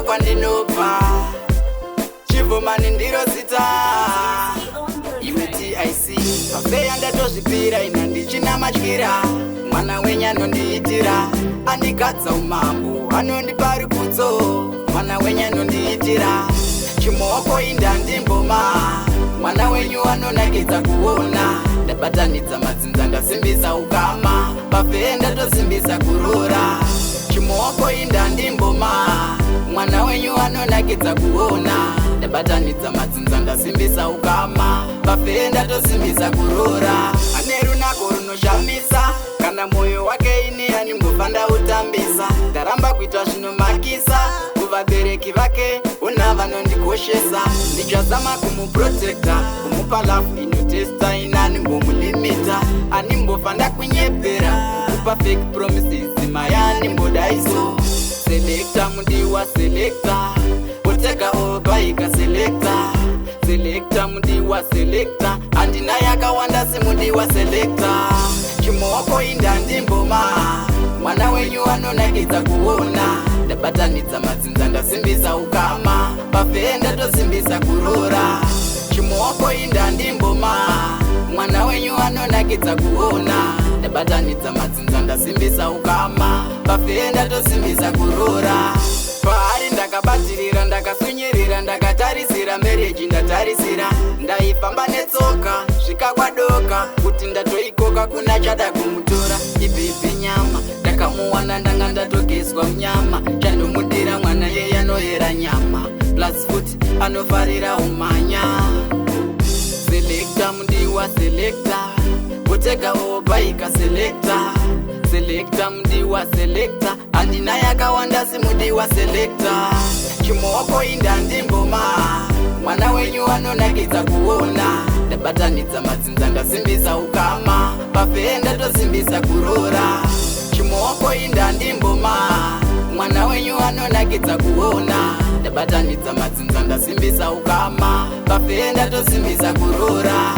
Ndiko kwandinobva. Chivhumani ndiro zita. Iwe TIC, pafeya ndatozvipira, ina ndichina matyira. Mwana wenyu anondiitira, andigadza umambo, anondipa rukutso. Mwana wenyu anondiitira, chimoko inda ndimboma. Mwana wenyu anonakidza kuona. Ndabatanidza madzinza, ndasimbisa ukama. Pafeya ndatosimbisa kurora. Chimoko inda ndimboma. Mwana wenyu anonakidza kuona. Ndabatanidza madzinza, ndasimbisa ukama. Pafeya ndatosimbisa kurora. Ane runako runoshamisa, kana mwoyo wake ini animbofa ndautambisa. Ndaramba kuita zvinomakisa kuvabereki vake, una vanondikoshesa. Ndichazama kumuprotecta, kumupa love inotesta, ina animbomulimita, animbofa ndakunyepera, kupa fake promises maya animbodaiso. Selector, mudiwa selector, otega obaika selector. Selector, mudiwa selector, handina yakawanda semudiwa selector. Chimoko inda ndimboma. Mwana wenyu anonakidza kuona. Ndabatanidza madzinza, ndasimbisa ukama. Pafeya ndatosimbisa kurora. Chimoko inda ndimboma. Mwana wenyu anonakidza kuona. Ndabatanidza madzinza, ndasimbisa ukama. Pafeya ndatosimbisa kurora. Paari ndakabatirira, ndakasunyirira, ndakatarisira marriage, ndatarisira. Ndaifamba netsoka svika kwadoka, kuti ndatoikoka kuna chada kumutora. Ibhebhi nyama, ndakamuwana ndanga ndatogezwa munyama. Chandomudira mwana yeye anoyera nyama, plus futi anofarira umanya. Selector, mudiwa selector, utega obaika selector. Selector, mudiwa selector, handina yakawanda simudiwa selector. Chimoko inda ndimboma. Mwana wenyu anonakidza kuona. Ndabatanidza madzinza, ndasimbisa ukama. Pafeya ndatosimbisa kurora. Chimoko inda ndimboma. Mwana wenyu anonakidza kuona. Ndabatanidza madzinza, ndasimbisa ukama. Pafeya ndatosimbisa kurora.